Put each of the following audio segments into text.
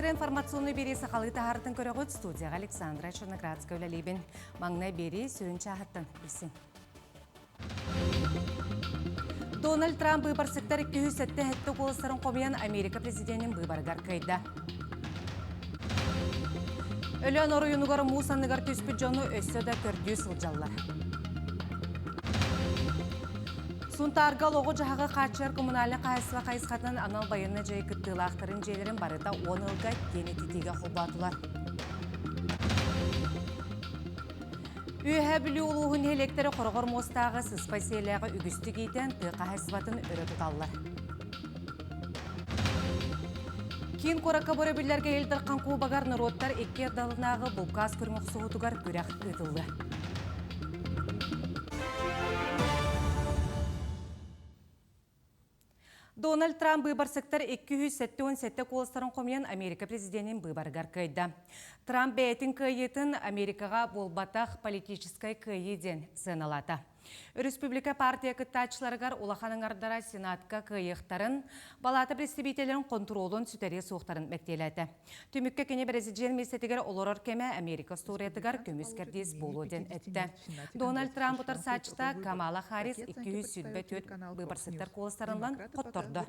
сирэ информационный биэрии сахалыы таһаарытын көрөҕүт студияҕа Александра Черноградская үлэлиибин. Маҥнай биэрии сүрүн чааһыттан билсин. Дональд Трамп быыбарсыктар 277 куоластарын хомуйан Америка президенин быыбарыгар кыайда. Өлөөн оройуонугар муус анныгар түспүт дьону өссө да көрдүү сылдьаллар. Сунтаарга олоҕу-дьаһаҕы хааччыйар коммунальнай хаһаайыстыба хайысхатынан анал байыаннай дьайыы кыттыылаахтарын дьиэлэрин барыта 10 ыалга киэн ититиигэ холбоотулар. Үөһээ Бүлүү улууһун нэһилиэктэрэ хороҕор муостааҕы сыспай сиэлээҕи үгүстүк иитэн тыа хаһаайыстыбатын өрө туталлар. Киин куоракка бөрөбүллэргэ Ил Дархан Кубогар норуоттар икки ардалынааҕы булкаас көрүҥ охсуһуутугар күрэх ыытыллыа. Дональд Трамп быыбарсыктар 277 куоластарын хомуйан Америка президенин быыбарыгар кыайда. Трамп бэйэтин кыайыытын Америкаҕа буолбатах политическай кыайыы диэн сыаналаата. Өрөспүүбүлүкэ партия кыттааччыларыгар улахан ыҥардара Сенатка кыайыахтарын, балаата представителлэрин хонтуруолун сүтэриэ суохтарын мэктиэлээтэ. Түмүккэ кини бэрэсидьиэн миэстэтигэр олорор кэмэ Америка устуоруйатыгар көмүс кэрдиис буолуо диэн эттэ. Дональд Трамп утарсааччыта Камала Харрис 224 быыбарсыктар куоластарынан хоттордо.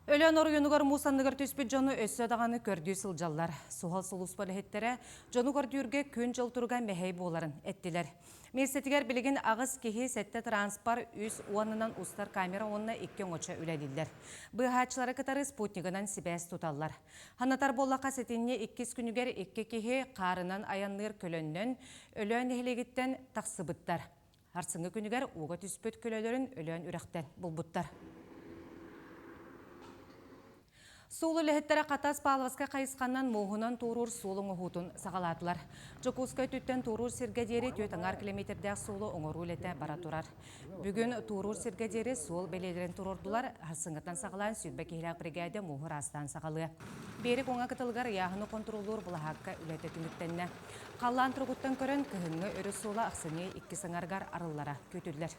Өлөөн оройуонугар муус анныгар түспүт дьону өссө даҕаны көрдүү сылдьаллар. Суһал сулууспа үлэһиттэрэ дьону көрдүүргэ күн-дьыл туруга мэһэй буоларын эттилэр. Миэстэтигэр билигин аҕыс киһи, сэттэ транспорт, үс уонунан устар камера уонна икки оҥочо үлэлииллэр. Быыһааччылары кытары спутнигынан сибээс туталлар. Санатар буоллахха, сэтинньи иккис күнүгэр икки киһи хаарынан айанныыр көлөннөн Өлөөн нэһилиэгиттэн тахсыбыттар. Сарсыҥҥы күнүгэр ууга түспүт көлөлөрүн Өлөөн үрэхтэн булбуттар. Суол үлэһиттэрэ Хатас Павловскай хайысханан мууһунан туоруур суол оҥоһуутун саҕалаатылар. Дьокуускай өттүттэн туоруур сиргэ диэри түөрт аҥаар километрдээх суолу оҥоруу үлэтэ бара турар. Бүгүн туоруур сиргэ диэри суол бэлиэлэрин туруордулар, сарсыҥҥыттан саҕалаан 20 киһилээх биригээдэ мууһу ыраастаан саҕалыа. Биэрик уҥа кытылыгар ыйааһыны хонтуруоллуур былаһаакка үлэтэ түмүктэннэ. Халлаан туругуттан көрөн, кыһыҥҥы өрүс суола ахсынньы иккис аҥарыгар арыллара күүтүллэр.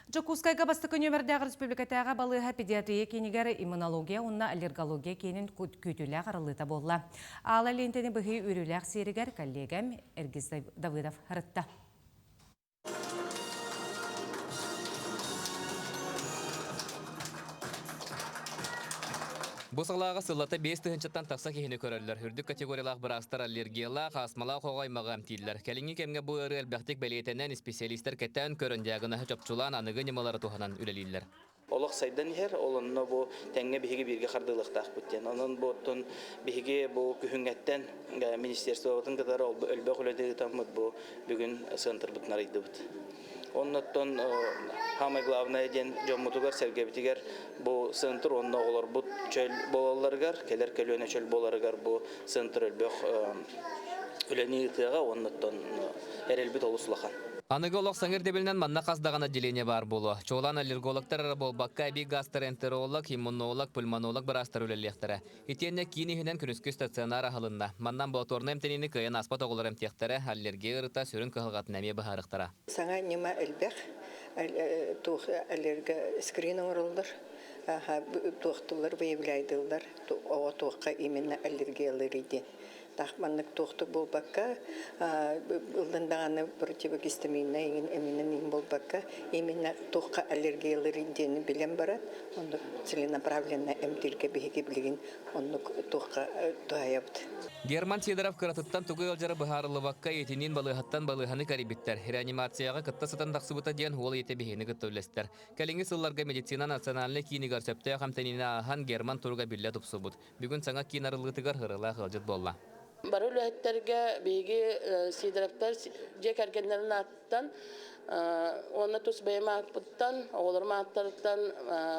Дьокуускайга бастакы нүөмэрдээх республикатааҕы балыыһа педиатрия киинигэр иммунология уонна аллергология киинин күүтүүлээх арыллыыта буолла. Аала лиэнтэни быһыы үөрүүлээх сиэригэр коллегам Эргиз Давыдов арытта. Бу салааҕа сыллата 5 тыһыынчаттан тахса киһини көрөллөр. Үрдүк категориялаах быраастар аллергиялаах, астмалаах оҕо аймаҕы эмтииллэр. Кэлиҥҥи кэмҥэ бу ыарыы элбэхтик бэлиэтэнэн, исписэлиистэр кэтээн көрөн, диагноһы чопчулаан, аныгы ньымалары туһанан үлэлииллэр. Олох сайдан иһэр, ол онно бу тэҥҥэ биһиги бииргэ хардыылыахтаахпыт диэн. Онон бу оттон биһиги бу күһүҥҥэттэн министерствобытын кытары элбэх үлэни ыытаммыт бу бүгүн центрбытын арыйдыбыт. Оннуттан самое главное диэн дьоммутугар-сэргэбитигэр бу центр уонна оҕолорбут чөл буолалларыгар, кэлэр көлүөнэ чөл буоларыгар бу центр элбэх үлэни ыытыаҕа уоннуттан эрэлбит олус улахан. Аныгы олох саҥа ирдэбилинэн манна хас даҕаны отделение баар буолуо. Чуолаан аллергологтар эрэ буолбакка, эбии гастроэнтеролог, иммунолог, пульмонолог быраастар үлэлиэхтэрэ. Итиэннэ киин иһинэн күнүскү стационар аһылынна. Манна амбулаторнай эмтэниини кыайан ааспат оҕолор эмтиэхтэрэ, аллергия ыарыыта сүрүн кыһалҕатын эмиэ быһаарыахтара. Саҥа ньыма элбэх, туох аллерго скрин оҥороллор, туохтуллар, выявляйдыллар, оҕо туохха именно аллергиялыырый диэн. Таах маннык туохтук буолбакка, ыллын даҕаны противогистаминнай иҥин эминэн иҥин буолбакка, именно туохха аллергиялыырый диэни билэн баран, оннук целенаправленно эмтииргэ биһиги билигин оннук туохха туһайабыт. Герман Сидоров кыратыттан тугу ыалдьара быһаарыллыбакка итиниин балыыһаттан балыыһаны кэрийбиттэр. Реанимацияҕа кытта сытан тахсыбыта диэн уол ийэтэ биһигини кытта үллэстэр. Кэлиҥҥи сылларга медицина национальнай киинигэр сөптөөх эмтэниини ааһан Герман туруга биллэ тупсубут. Бүгүн саҥа киин арыллыытыгар ыралаах ыалдьыт буолла. Бары үлэһиттэргэ биһиги Сидоровтар дьиэ кэргэннэрин ааттан уонна тус бэйэм ааппыттан, оҕолорум ааттарыттан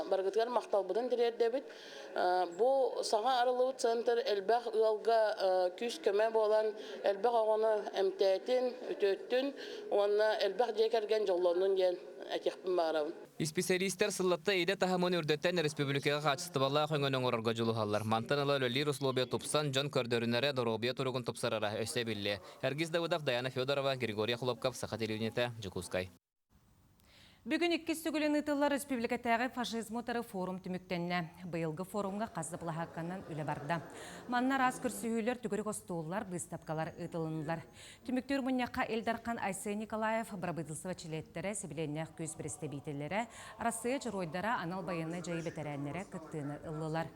барыгытыгар махталбытын тириэрдэбит. Бу саҥа арыллыбыт центр элбэх ыалга күүс-көмө буолан, элбэх оҕону эмтээтин, үтүөттүн уонна элбэх дьиэ кэргэн дьоллоннун диэн этиэхпин баҕарабын. Исписэлиистэр сыллата идэ таһымын үрдэттэн республикаҕа хаачыстыбалаах өҥөнү оҥорорго дьулуһаллар. Мантан ыла үлэлиир условия тупсан, дьон көрдөрүнэрэ, доруобуйа туругун тупсарара өссө эбиллиэ. Эргиз Давыдов, Даяна Федорова, Григорий Хлопков, Саха телевидениетэ, Дьокуускай. Бүгүн иккис төгүлүн ыытыллар республикатааҕы фашизмы утары форум түмүктэннэ. Быйылгы форумҥа хас да былаһаакканан үлэ барда. Манна араас көрсүһүүлэр, төгүрүк остуоллар, быыстапкалар ыытылыннылар. Түмүктүүр мунньахха Ил Дархан Айсен Николаев, бырабыыталыстыба чилиэттэрэ, сэбилиэннээх күүс бэрэстэбиитэллэрэ, Арассыыйа дьоруойдара, анал байыаннай дьайыы бэтэрээннэрэ кыттыыны ыллылар.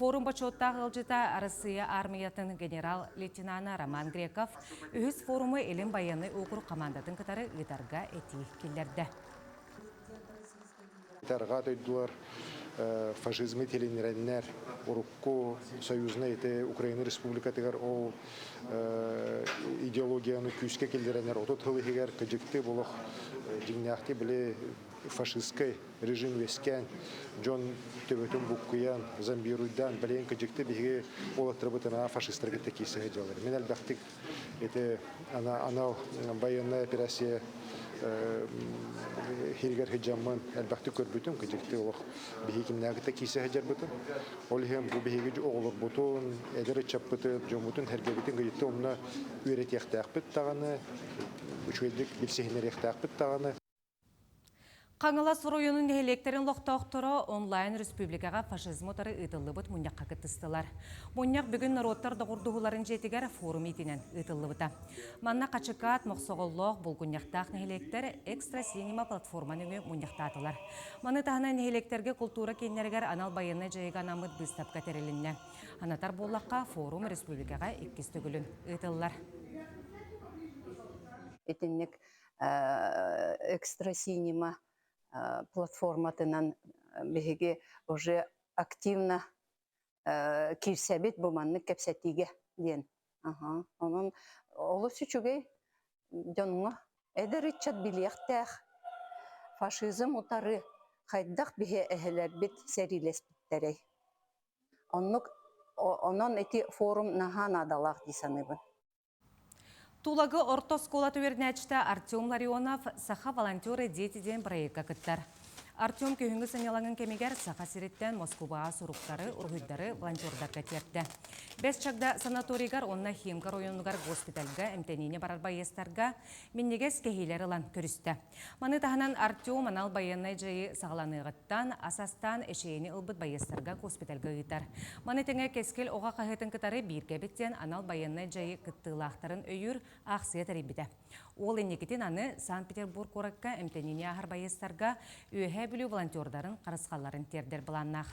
Форум бочуоттаах ыалдьыта Арассыыйа аармыйатын генерал-лейтенана Роман Греков үһүс форуму Илин байыаннай уокурук хамаандатын кытары ыытарга этии киллэрдэ. Арҕаа дойдулар фашизмы тилиннэрэннэр урукку союзнай ити Украина Республикатыгар ол идеологияны күүскэ киллэрэннэр 30 сыл иһигэр кыдьыкты болох дьиҥнээхти били фашистскай режим үөскээн, дьон төбөтүн буккуйан, зомбируйдаан, бэлиэн кыдьыкты биһиги уолаттарбытына фашистар кытта киирсэ сылдьаллар. Мин элбэхтик ити анал байыаннай операция хиригэр сылдьаммын элбэхтик көрбүтүм, кыдьыкты олох биһиги кимнээҕи кытта киирсэ сылдьарбытын. Ол иһин бу биһиги оҕолорбутун, эдэр ыччаппытын, дьоммутун, сэргэбитин кыдьыкты онно үөрэтиэхтээхпит даҕаны, үчүгэйдик билсиһиннэриэхтээхпит даҕаны. Хаҥалас оройуонун нэһилиэктэрин олохтоохторо онлайн республикаҕа фашизмы утары ыытыллыбыт мунньахха кыттыстылар. Мунньах бүгүн норуоттар доҕордоһууларын дьиэтигэр форум иитинэн ыытыллыбыта. Манна Хачыкаат, Мохсоҕоллоох, Булгунньахтаах нэһилиэктэр Экстра Синема платформа нөҥүө мунньахтаатылар. Маны таһынан нэһилиэктэргэ култуура кииннэригэр анал байыаннай дьайыыга анаммыт быыстапка тэрилиннэ. Анатар буоллахха, форум республикаҕа иккис төгүлүн ыытыллар. Итинник экстра-синема платформатынан биһиги уже активно киирсэбит бу маннык кэпсэтиигэ диэн. Онон олус үчүгэй дьоҥҥо эдэр ыччат билиэхтээх фашизм утары хайдах биһи эһэлэрбит сэриилэспиттэрэй. Оннук онон ити форум наһаа наадалаах дии саныыбын. Тулагы орто оскуолата үөрэнээччитэ Артем Ларионов «Саха волонтеры дети» диэн проекка кыттар. Артем күһүҥҥү сынньалаҥын кэмигэр Саха сириттэн Москубаҕа суруктары, уруһуйдары волонтердарга тиэртэ. Бэс Чагда санаторийыгар уонна Химка оройуонугар госпитальга эмтэниини барар байыастарга минньигэс кэһиилэр ылан көрүстэ. Маны таһынан Артем анал байыаннай дьайыы саҕаланыаҕыттан ас астаан эчэйиини ылбыт байыастарга госпитальга ыытар. Маны тэҥэ Кэскил оҕо хаһыатын кытары бииргэбит диэн анал байыаннай дьайыы кыттыылаахтарын өйүүр аахсыйа тэрийбитэ. Уол инникитин аны Санкт-Петербург куоракка эмтэниини ааһар байыастарга Үөһээ Бүлүү волонтердарын харысхалларын тиэрдэр былааннаах.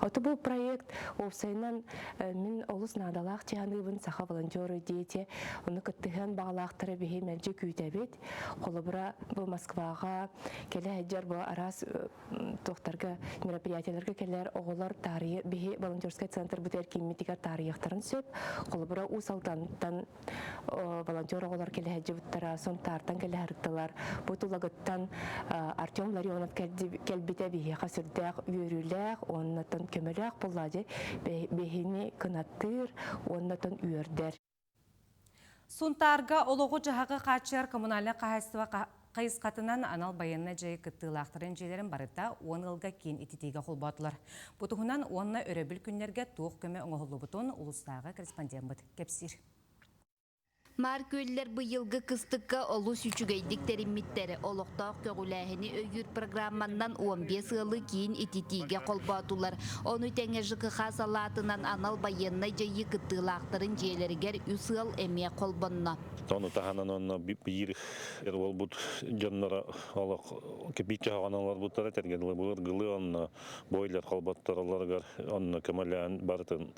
Ото бу проект уопсайынан мин олус наадалаах дьаһаныыбын саха волонтеры дети ону кыттыһыан баҕалаахтары биһи мэлдьи күүтэбит. Холобура бу Москваҕа кэлэ сылдьар бу араас туохтарга мероприятиеларга кэлэр оҕолор таарыйы биһи волонтерскай центрбыт эркииммитигэр таарыйыахтарын сөп. Холобура Уус Алдантан волонтер оҕолор кэлэ сылдьыбыттара, Сунтаартан кэлэ сырыттылар. Бу Тулагыттан Артем Ларионов кэлбитэ биһиэхэ сүрдээх үөрүүлээх уоннатан көмөлөөх буолла дьэ биһини кынаттыыр уоннатан үөрдэр. Сунтаарга олоҕу-дьаһаҕы хааччыйар коммунальнай хаһаайыстыба хайысхатынан анал байыаннай дьайыы кыттыылаахтарын дьиэлэрин барыта 10 ыалга киин ититиигэ холбоотулар. Бу туһунан уонна өрөбүл күннэргэ туох көмө оҥоһуллубутун улуустааҕы корреспондеммыт кэпсиир. Маар күөллэр быйылгы кыстыкка олус үчүгэйдик тэриммиттэр. Олохтоох көҕүлээһини өйүүр программаннан 15 ыалы киин ититиигэ холбоотулар. Ону тэҥэ ЖКХ салаатынан анал байыаннай дьайыы кыттыылаахтарын дьиэлэригэр үс ыал эмиэ холбонно. Ону таһынан онно биир буолбут дьонноро олох кирпииччэ оһоҕунан олорбуттара тэргэнилэ былыргылыы онно бойлер холботтороллоругар онно көмөлөөн барытын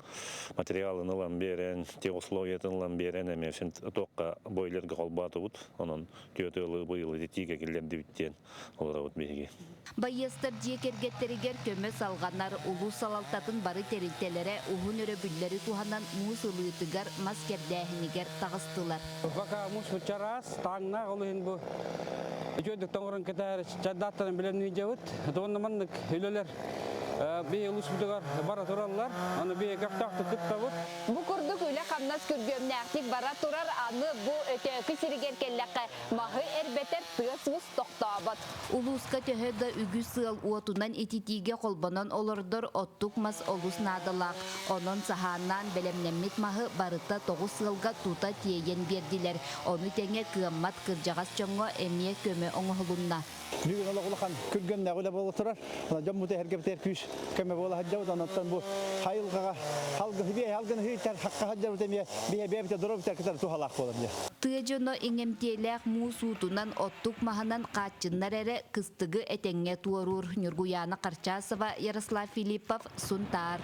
материалын ылан биэрэн техусловиятын ылан биэрэн эмиэ син туохха бойлерга холбоотубут онон түөрт ыалы быйыл ититиигэ киллэрдибит диэн олоробут биһиги. Байыастар дьиэ кэргэттэригэр көмө салҕанар, улуус салалтатын бары тэрилтэлэрэ уһун өрөбүллэри туһанан муус ылыытыгар, мас кэрдээһинигэр таҕыстылар. Пока муус чараас, тааҥнаах ол иһин бу үчүгэйдик тоҥорон кэтээр чардааттарын билэн дьабыт. Уонна маннык үлэлэр. Би улуспутугар бара тураллар. Аны би көхтөөхтүк кыттабыт. Бу курдук үлэ-хамнас күргүөмнээхтик бара турар, аны бу Өтөөкү сиригэр кэллэххэ маһы эрбэтэр тыас-уус тохтообот. Улууска төһө да үгүс ыал уотунан ититиигэ холбонон олордор оттук мас олус наадалаах. Онон саһааннаан бэлэмнэммит маһы барыта 9 ыалга тута тиэйэн биэрдилэр. Ону тэҥэ кыаммат кырдьаҕас дьоҥҥо эмиэ көмө оҥоһулунна. Бүгүн олох улахан күргүөмнээх үлэ буола турар. Дьон бу эһэргэ күүс көмө буола сылдьабыт. Онон бу хайылҕаҕа халгын биэ халгын ыйтар хакка сылдьабыт эмиэ биэ бэйэбитэ доруобуйа кытары туһалаах буолар диye. Тыа дьоно иҥэмтиэлээх муус уутунан, оттук маһынан хааччыннар эрэ кыстыгы этэҥҥэ туоруур. Ньургуйаана Харчасова, Ярослав Филиппов, Сунтаар.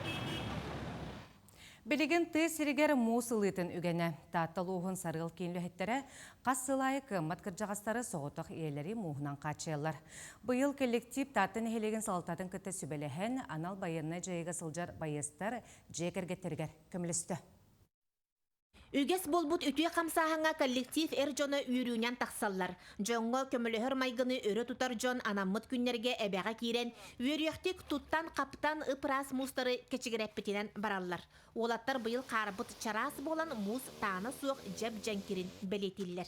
Билигин тыа сиригэр муус ылыытын үгэнэ. Таатта улууһун Сарыал киин үлэһиттэрэ хас сыл аайы кыаммат кырдьаҕастары соҕотох ийэлэри мууһунан хааччыйаллар. Быйыл коллектив Таатта нэһилиэгин салалтатын кытта сүбэлэһэн, анал байыаннай дьайыыга сылдьар байыастар дьиэ кэргэттэригэр көмөлөстө. Үгэс буолбут үтүө хамсааһыҥҥа коллектив эр дьоно үөрүүнэн тахсаллар. Дьоҥҥо көмөлөһөр майгыны өрө тутар дьон анаммыт күннэргэ эбэҕэ киирэн, үөрүйэхтик туттан-хаптан ып-ыраас муустары кэчигирэппитинэн бараллар. Уолаттар быйыл хаарбыт чараас буолан муус таана суох дьэп-дьэҥкирин бэлиэтииллэр.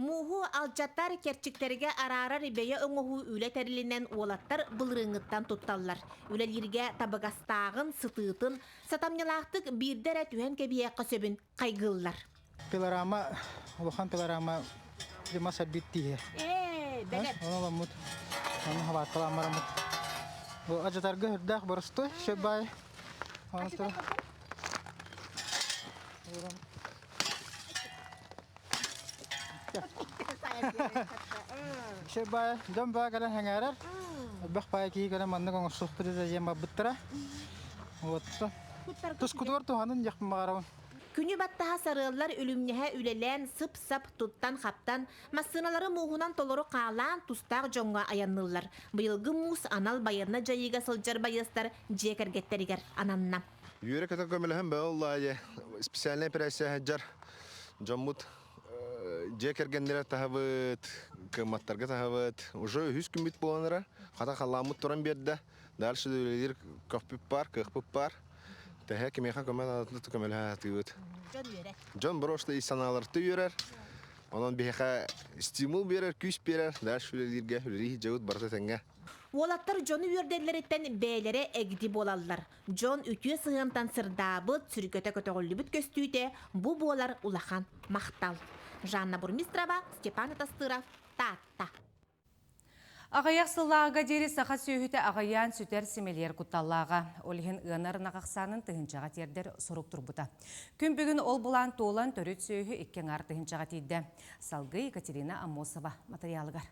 Мууһу алдьатар, кэрчиктэргэ араарар бэйэ оҥоһуу үлэ тэрилинэн уолаттар былырыыҥҥыттан тутталлар. Үлэлииргэ табыгастааҕын, сытыытын, сатамньылаахтык биирдэ эрэ түһэн кэбиһиэххэ сөбүн хайгыыллар. Пилорама, улахан пилорама мас арбит тииһэ. Ээ, бэлэм. Ону оламмыт, ону хабаатталаан бараммыт. Бу ажатарга үрдээх боростуой, сөп баай. Баай, дьон баа кэлэн сэҥээрэр. Элбэх баай киһи кэлэн маннык оҥорсуохпут этэ диэн барбыттара. Вот. Тускутугар туһанын диэхпин баҕарабын. Күнү баттаһа сарыаллар үлүмнэһэ үлэлээн сып-сап туттан-хаптан, массыыналары мууһунан толору хаалаан тустаах дьоҥҥо айанныыллар. Быйылгы муус анал байыаннай дьайыыга сылдьар байыастар дьиэ кэргэттэригэр ананна. Үөрэ-көтө көмөлөһөн бөҕө специальнай операция сылдьар дьоммут дьиэ кэргэннэрэ таһабыт, кыамматтарга таһабыт. Уже үһүс күммүт буолан эрэ, хата халлааммыт туран биэрдэ. Дальше да үлэлиир көхпүт баар, кыахпыт баар. Тэһэ кимиэхэ көмө наадатын көмөлөһө сатыыбыт. Дьон үөрэр. Дьон брошла ис санааларты үөрэр. Онон биһиэхэ стимул биэрэр, күүс биэрэр. Дальше үлэлииргэ, үлэлии сылдьабыт барыта тэҥҥэ. Уолаттар дьону үөрдэллэриттэн бэйэлэрэ эгди буолаллар. Дьон үтүө сыһыантан сырдаабыт, сүргэтэ көтөҕүллүбүт көстүүтэ бу буолар улахан махтал. Жанна Бурмистрова, Степан Атастыров, Таатта. Аҕыйах сыллааҕыга диэри саха сүөһүтэ аҕыйаан сүтэр симэлийэр кутталлааҕа. Ол иһин ыанар ынах ахсаанын тыһыынчаҕа тиэрдэр сорук турбута. Күн бүгүн ол былаан туолан төрүт сүөһү икки аҥаар тыһыынчаҕа тиийдэ. Салгыы Екатерина Аммосова матырыйаалыгар.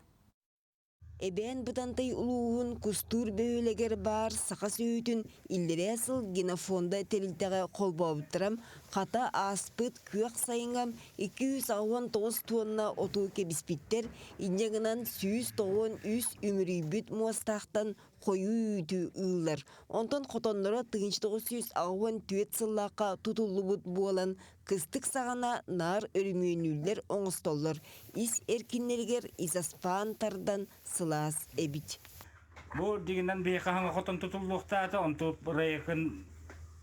Эбээн Бытантай улууһун Кустуур бөһүөлэгэр баар саха сүөһүтүн иллэрээ сыл генофонда тэрилтэҕэ холбообуттара, хата ааспыт күөх сайыҥҥа 289 туонна оту кэбиспиттэр, инньэ гынан 193 үмүрүйбүт муостаахтан хойуу үүтү ыыллар. Онтон хотонноро 1984 сыллаахха тутуллубут буолан, Кыстык саҕана наар өрөмүөннүүллэр оҥостоллор, ис эркиннэригэр изоспан тардан сылаас эбит. Бу дигинэн биһиэхэ хаҥа хотон тутуллуохтаата, онту проектын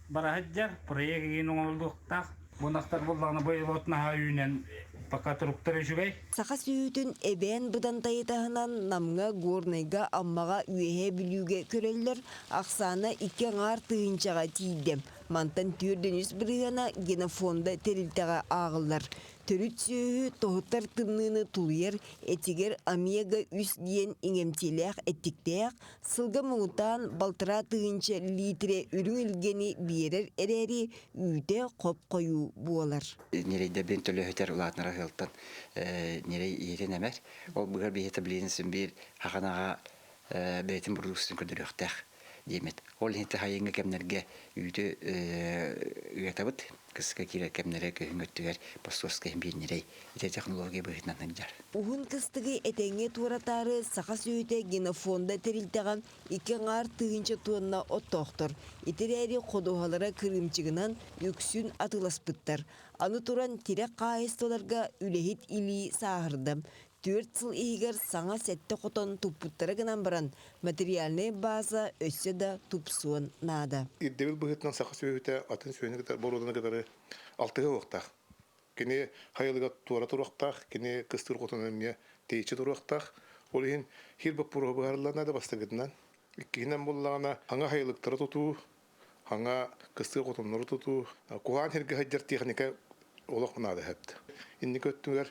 бара сылдьар, проект игин оҥоһуллуохтаах. Бу ынахтар буоллаҕына быйыл от наһаа үүнэн пока туруктара үчүгэй. Саха сүөһүтүн Эбээн Бытантайы таһынан Намҥа, Горнайга, Аммаҕа, Үөһээ Бүлүүгэ көрөллөр, ахсаана икки аҥаар тыһыынчаҕа тиийдэ. Мантан 403 бырыһыана генофонда тэрилтэҕэ ааҕыллар. Төрүт сүөһү тоһутар тымныыны тулуйар, этигэр омега-3 диэн иҥэмтиэлээх эттиктээх, сылга муҥутаан балтараа тыһыынча лиитирэ үрүҥ илгэни биэрэр эрээри, үүтэ хоп-хойуу буолар. Ньирэйдэрбин төлөһүтэр улаатынара ыалтан ньирэй иитин эмэр. Ол быһар биһиэтэ билигин син биир хаханаҕа бэйэтин продукциятын көрдөрүөхтээх. диэммит. Ол иһин сайыҥҥы кэмнэргэ үүтү ыатабыт. Кыска киирэр кэмнэрэ күһүҥҥү өттүгэр постовскай биир ити технология быһыытынан сылдьар. Уһун кыстыгы этэҥҥэ туоратаары саха сүөһүтэ генофонда тэрилтэҕэ икки аҥаар тыһыынча туонна оттоохтор. Ити эрээри ходуһалара кырыымчыгынан үксүн атыыласпыттар. Аны туран тирэх хаһаайыстыбаларга үлэһит илии сааһырда. Түөрт сыл иһигэр саҥа сэттэ хотон туппуттара гынан баран, материальнай база өссө да тупсуон наада. Ирдэбил быһыытынан саха сүөһүтэ атын сүөһүнү кытары боруоданы кытары алтыһа уохтаах. Кини хайылыга туора туруохтаах, кини кыстыыр хотону эмиэ тэйиччи туруохтаах. Ол иһин хир боппуруоһу быһаарыллар наада бастакытынан. Иккиһинэн буоллаҕына, хаҥа хайылыктары тутуу, хаҥа кыстыыр хотоннору тутуу, куһаҕан сиргэ сылдьар техника олох наада сөп. Инники өттүгэр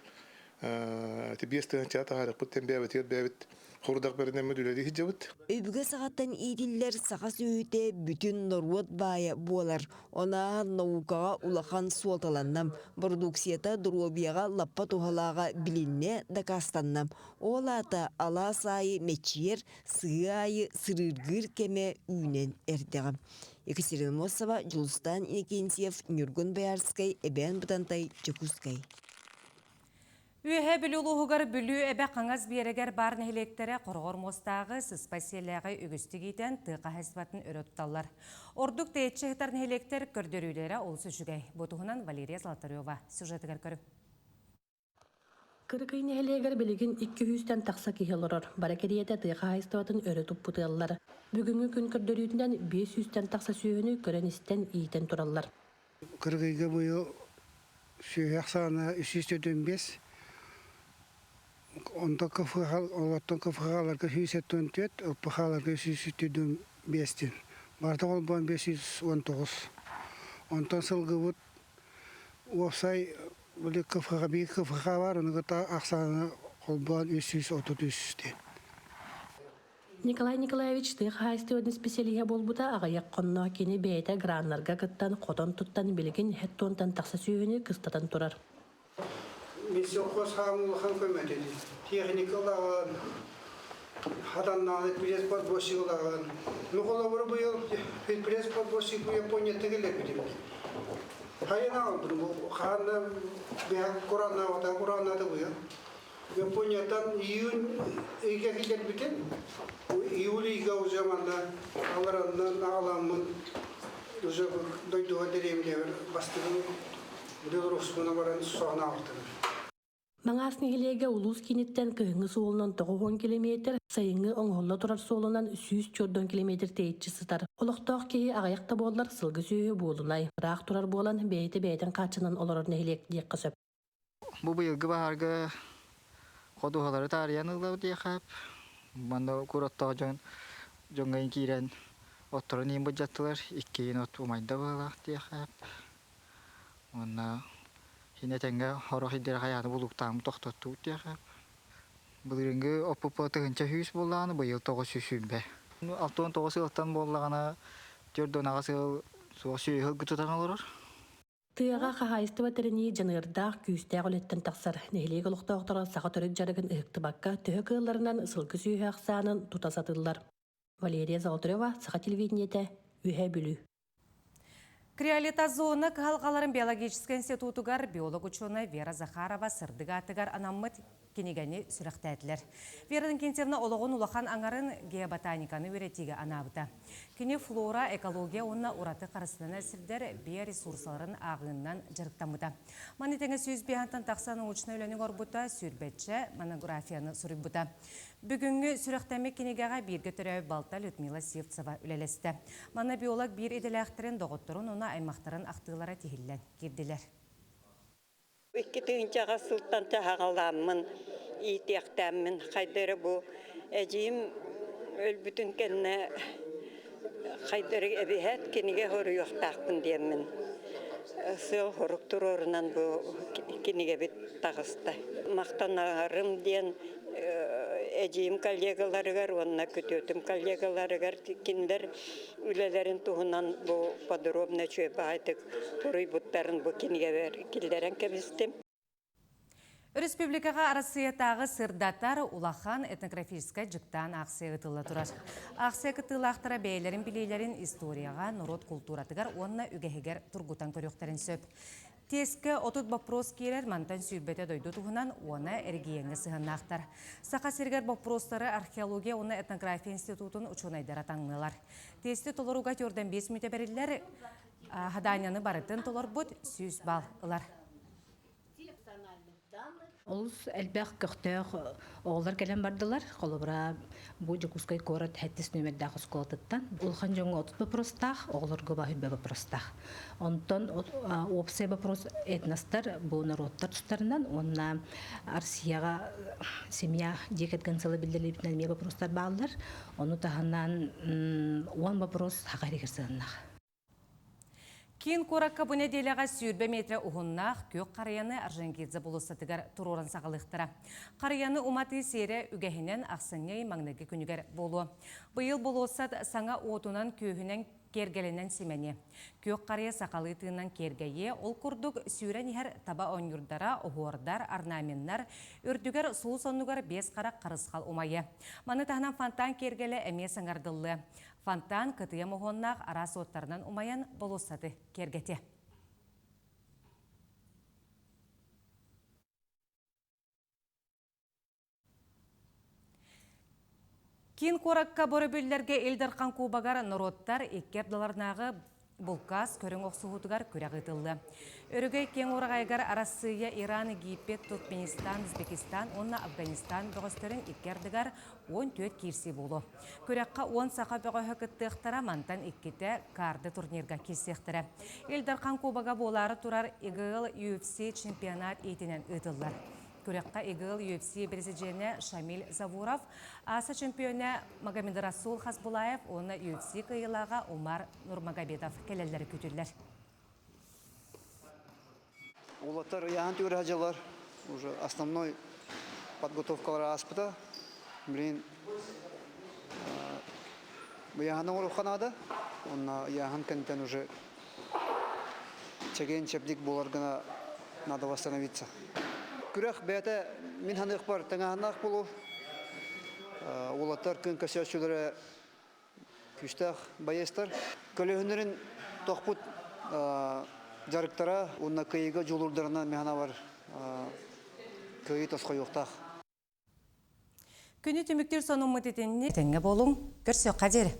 ити 5000 таһаарыахпыт бэйэбитигэр бэйэбит хорудах бэринэммит үлэлии сылдьабыт. Өбүгэ саҕаттан иитиллэр саха сүөһүтэ бүтүн норуот баайа буолар. Онааһар наукаҕа улахан суолталанна. Бородууксуйата доруобуйаҕа лаппа туһалааҕа билиннэ, дакаастанна. Ол аата алаас аайы мэччийэр, сыһыы аайы сырыыргыыр кэмэ үүнэн эрдэҕэ. Екатерина Мосова, Дьулустаан Иннокентьев, Ньургун Боярскай, Эбээн Бытантай, Дьокуускай. Үөһээ Бүлүү улууһугар Бүлүү эбэ хаҥас биэрэгэр баар нэһилиэктэрэ хороҕор муостааҕы, сыспай сиэлээҕи үгүстүк иитэн тыа хаһаайыстыбатын өрө туталлар. Ордук тэйиччи сытар нэһилиэктэр көрдөрүүлэрэ олус үчүгэй. Бу туһунан Валерия Золотарева сюжетыгар көрүҥ. Кырыкый нэһилиэгэр билигин икки сүүстэн тахса киһи олорор. Бары кэриэтэ тыа хаһаайыстыбатын өрө туппут ыаллар. Бүгүҥҥү күн көрдөрүүтүнэн 500-тэн тахса сүөһүнү көрөн-истэн иитэн тураллар. Кыргыйга быйыл сүөһү ахсаана 345, онтон КФХ, олортон КФХ-ларга 174, ЛПХ-ларга 175 диэн. Барыта холбоон 519. Онтон сылгыбыт уопсай били КФХ, биир КФХ баар, ону кытта ахсаана холбоон 333 диэн. Николай Николаевич тыа хаһаайыстыбатын исписэлииһэ буолбута аҕыйах хонно кини бэйэтэ граннарга кыттан, хотон туттан билигин хеттуонтан тахса сүөһүнү кыстатан турар. Минсельхоз хаамыы улахан көмөтүн, техника ылаҕын, хатаннааны пресс-подборщик ылаҕын. Ну, холобура, быйыл пресс-подборщик Японияттан кэлэрбитим. Хайын аҕалбытым, хаанна бэһэн курааннаабата, курааннаата быйыл. Японияттан июнь ыйга киллэрбитим. Июль ыйга уже манна алараннан аҕаламмын уже дойдуга дэриэбинэбэр бастыгын Белоруссияны баран соһон аҕалтым. Маҥаас нэһилиэгэ улуус кииниттэн кыһыҥҥы суолунан 90 километр, сайыҥҥы оҥоһулла турар суолунан 104 километр тэйиччи сытар. Олохтоох киһи аҕыйах да буоллар сылгы сүөһү буолунай. Ыраах турар буолан бэйэтэ бэйэтин хааччынан олорор нэһилиэк диэххэ сөп. Бу быйылгы баһаарга ходуһалары таарыйан ыллабыт диэхэ. Манна кур оттоох дьон дьоҥҥо киирэн отторун иһин былдьаттылар. Иккиһин от умайда быһыылаах диэхэ. Уонна хин этэҥҥэ сорох ирдэрэ хайааны булууктааммыт тохтоттубут диэхэ. Былырыыҥҥы оппуппа 1100 буоллаҕына, быйыл 920. 69 сылтан буоллаҕына, 48 сыл суох сүөһү ылгы тутан олорор. Тыаҕа хаһаайыстыба тэринии дьаныардаах, күүстээх үлэттэн тахсар. Нэһилиэк олохтоохторо саха төрүт дьарыгын ыһыктыбакка, төһө кыалларынан сылгы сүөһү ахсаанын тута сатыыллар. Валерия Золотарева, Саха телевидениетэ, Үөһээ Бүлүү. Криолитозона кыһалҕаларын биологическай институтугар биолог-учуонай Вера Захарова сырдык аатыгар анаммыт кинигэни сүрэхтээтилэр. Вера Иннокентьевна олоҕун улахан аҥарын геоботаниканы үөрэтиигэ анаабыта. Кини флора, экология уонна ураты харыстанар сирдэр биоресурсаларын ааҕыыннан дьарыктаммыта. Маны тэҥэ 105 тахса научнай үлэни оҥорбута, сүүрбэччэ монографияны суруйбута. Бүгүҥҥү сүрэхтэммит кинигэҕэ бииргэ төрөөбүт балта Людмила Сивцева үлэлэстэ. Манна биолог биир идэлээхтэрин, доҕотторун уонна аймахтарын ахтыылара тиһиллэн киирдилэр. 2000 сылтан таһаҕалааммын, иитиэхтээммин хайда эрэ бу эдьиийим өлбүтүн кэннэ хайда эрэ эбиһээт кинигэ суруйуохтаахпын диэммин сыал-сорук туруорунан бу кинигэбит таҕыста. Махтанарым диэн эдьиийим коллегаларыгар уонна күтүөтүм коллегаларыгар кинилэр үлэлэрин туһунан бу подробно үчүгэй баҕайытык суруйбуттарын бу кинигэбэр киллэрэн кэбистим. Республикаҕа Арассыыйатааҕы сырдатар улахан этнографическай дьыктаан аахсыйа ыытылла турар. Аахсыйа кыттыылаахтара бэйэлэрин билиилэрин историяҕа, норуот култууратыгар уонна үгэһигэр тургутан көрүөхтэрин сөп. Тиэскэ 30 боппуруос киирэр, мантан сүүрбэтэ дойду туһунан уонна эрэгийиэҥҥэ сыһыаннаахтар. Саха сиригэр боппуруостары археология уонна этнография институтун учуонайдара таҥнылар. Тиэсти толорууга 45 мүнүүтэ бэриллэр, Хадаанньаны барытын толорбут 100 балл ылар. Олус элбэх көхтөөх оҕолор кэлэн бардылар. Холобура, бу Дьокуускай куорат сэттис нүөмэрдээх оскуолатыттан улахан дьоҥҥо 30 вопростаах, оҕолорго баһыйба вопростаах. Онтон уопсай вопрос этностар бу норуоттар тустарынан уонна Россияҕа семья дьиэ кэргэн сыла биллэрилибитинэн эмиэ вопростар бааллар. Ону таһынан уон вопрос саха иһигэр сыһыннах. Киин куоракка бу нэдиэлэҕэ 20 метрэ уһуннаах күөх харыйаны Орджоникидзе болуоссатыгар туруоран саҕалыахтара. Харыйаны уматыы сиэрэ үгэһинэн ахсынньы ый маҥнайгы күнүгэр буолуо. Быйыл болуоссат саҥа уотунан-күөһүнэн киэргэлэнэн симэниэ. Күөх харыйа сахалыы тыынынан киэргэйиэ, ол курдук сүүрэн иһэр таба оонньуурдара, оһуордар, орнаменнар, үрдүгэр сулус оннугар биэс харах харысхал умайыа. Маны таһынан фонтан киэргэлэ эмиэ саҥардыллыа. Фонтан кытыйа моһуоннаах араас уоттарынан умайан болуоссаты киэргэтиэ. Киин куоракка борөбүллэргэ Ил Дархан Кубогар норуоттар икки ардыларынааҕы булкаас көрүҥ охсуһуутугар күрэх ыытыллыа. Өрөгөй киэҥ уораҕайыгар Арассыыйа, Иран, Египет, Туркменистан, Узбекистан уонна Афганистан бөҕөстөрүн икки ардыгар 14 киирсии буолуо. Күрэххэ 10 саха бөҕөһө кыттыахтара, мантан иккитэ карды турнирга киирсиэхтэрэ. Ил Дархан Кубога буолаары турар ИГЛ UFC чемпионат иитинэн ыытыллар. Күрэххэ ИГЛ UFC президенэ Шамиль Завуров, АСА чемпиона Магомедрасул Хасбулаев уонна UFC кыайыылааҕа Умар Нурмагомедов кэлэллэрэ күүтүллэр. Уолаттар ыйааһын түгэр сылдьаллар. Уже основной подготовкалара ааспыта. Блин, ыйааһын оҥоруохха наада. Уонна ыйааһын кэнниттэн уже чэгиэн чэбдик буолар гына надо восстановиться. Күрэх бэйэтэ мин саныахпар тыҥааһыннаах буолуо. Уолаттар күн көсөөччүлэрэ күүстээх байыастар. Көлөһүннэрин тохпут дьарыктара уонна кыайыыга дьулуурдарынан мин санаабар кыайыы тосхойуохтаах. Күнү түмүктүүр сонуммут итинник. Тэҥҥэ буолуҥ. Көрсүөххэ диэри.